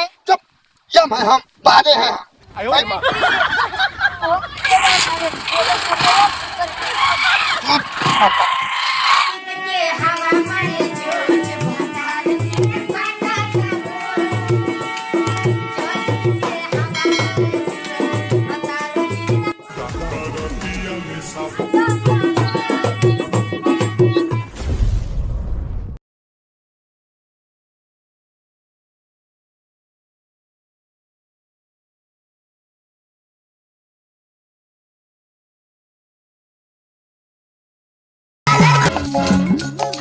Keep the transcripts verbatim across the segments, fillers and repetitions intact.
चुप, ये मैं हम बाजे हैं।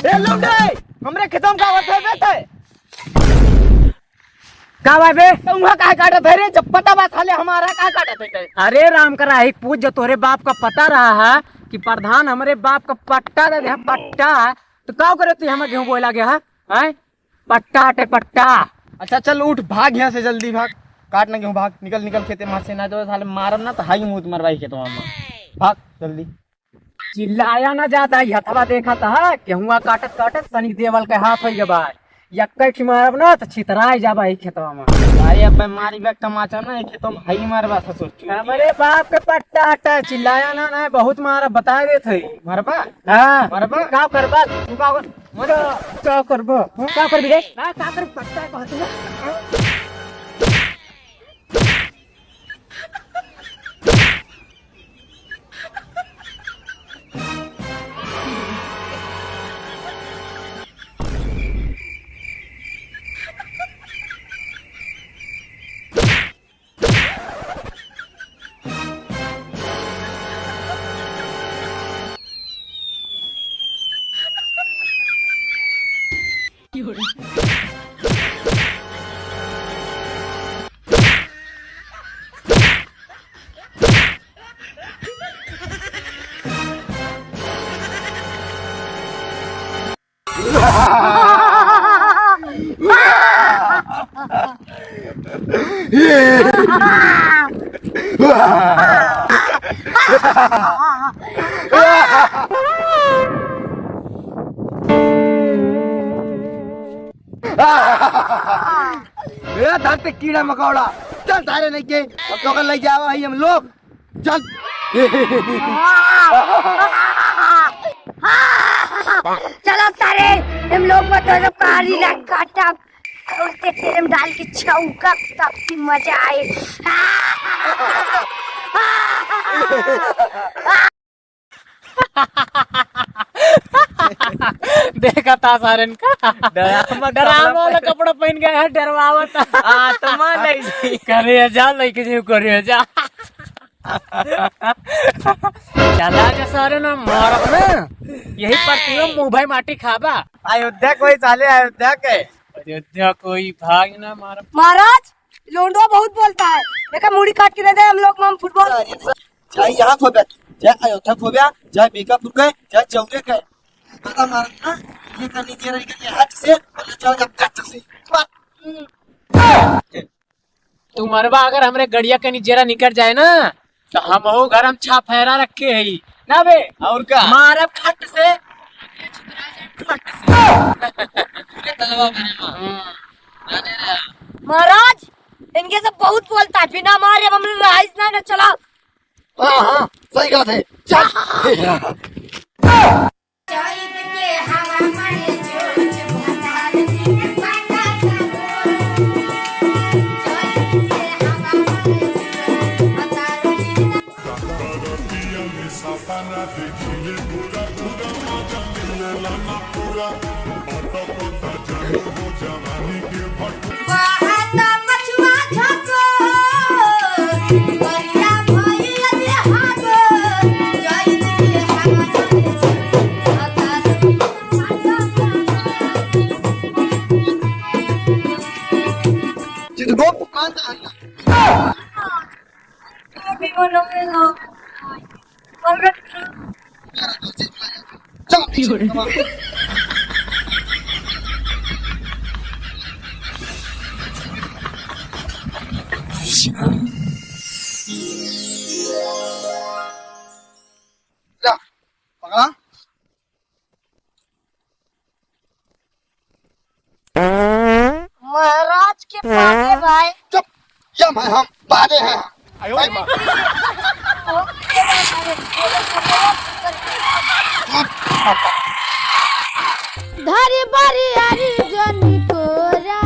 ए लौंडे, हमरे खेतवा में का करत है बे तै? का बा बे? तो वहाँ काहे काटत है रे? जब पता बा साले हमारा, काहे काटत है तै? अरे राम का राही पूछ, जो तोरे बाप का पता रहा है कि प्रधान हमरे बाप का पट्टा दे दे, पट्टा, तो का करे तू हमें गेहूं बोला गया है? हैं? पट्टा हटे पट्टा। अच्छा चल उठ, भाग यहाँ से, जल्दी भाग, काट ना गेहूं, भाग, निकल निकल खेते में से, ना तो साले मारब ना तो हाई मुंह तुम्हारे भाई खेतवा में। भाग जल्दी। चिल्लाया ना ज्यादा, ई हथवा देखत ह, गेहुआ काटत काटत सनी देवल के हाथ होइ गवा। यक्कै ठी मारब ना त छितराइ जाबा ई खेतवा में। अरे अबे मारी बे तमाचा ना, ई खेतवा में हई मारबा ससुर चूतिया। हमरे बाप के पट्टा हटा, चिल्लाया ना, ना बहुत मारब, बताइ देत हई। मरबा? हाँ। मरबा? का करबा? तू का कर-, मर-, का करबा? हाँ, का करबी रे? का, का करबी? पट्टा कहत ना। ए, धरते कीड़ा मकोड़ा, चल सारे लेके, अब तो कर ले जावा ही हम लोग। चल। चलो सारे, हम लोग में तो सब कारी लग काटा और तेल में डाल के छौका, तब की मजा आए। देखा था सारन का। डरावा, डरावा वाला कपड़ा पहन के है, डरवावत। आत्मा नहीं। करे जा, लेके जाओ, करे जा। चला जा सारे ना, मारब ना। यही पर तू मुंह भाई माटी खाबा। अयोध्या कोई साले, अयोध्या के। अयोध्या कोई भाई ना मारब। महाराज, लोंडवा बहुत बोलता है। देखा, मुड़ी काट के दे दे हम लोग, हम फुटबॉल। चाहे यहाँ खो बे, चाहे अयोध्या खो बे, चाहे बीकापुर के, चाहे चौके के। पता मार ना, ये का नीचे रह गया, हाथ से, बोले, चल जा, कट से। तू मरबा अगर हमरे गड़िया के नीचे निकल जाए ना, तो हमहू घर हम छाफेरा रखे हई ना बे। और का? मारब खट से, खट से। पूरे तलवा भरे बा। हम्म। जाने रे। महाराज, इनके से बहुत बोलता है, बिना मारे हम लोग राइस ना, ना चला। हाँ, हाँ, सही बात है। चल। जा, पकड़ा। महाराज के पागे बा। हैं हम, बाजे हैं। धरी बरियारी जनी तोरा,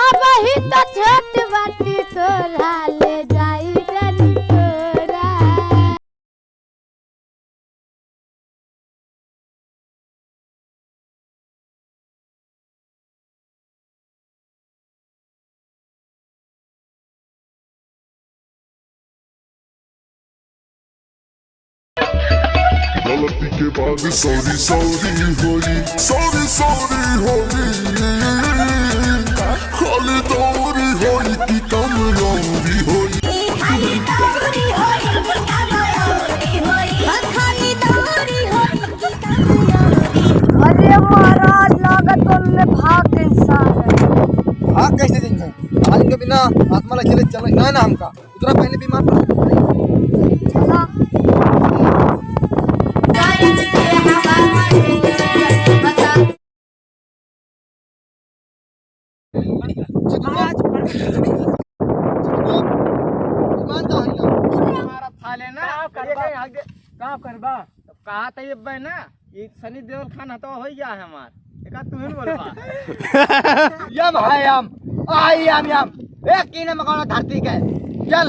अबही त छोट बाटी तोरा, ले जाई जनी तोरा। गलती के बाद sorry sorry होई, sorry sorry होई, खाली दौरी होई कि कम लौरी होई। अरे महाराज, लागत उनमें भाग गए सारे। भाग कैसे देंगे? आज के बिना आत्मा ला खेले चल ना, ना हमका। उतरा पहले बीमार पड़ा। चला। दुकान तो है ना। हमारा खा लेना। का करबा? ये कहीं आगे, का करबा? अब कहा था ये बे ना, ये सनी देओल खान हतो हो गया है हमार। एका तू ही बोलबा। यम है यम, आई यम यम। एक कीने मकोड़ा धरती के। चल।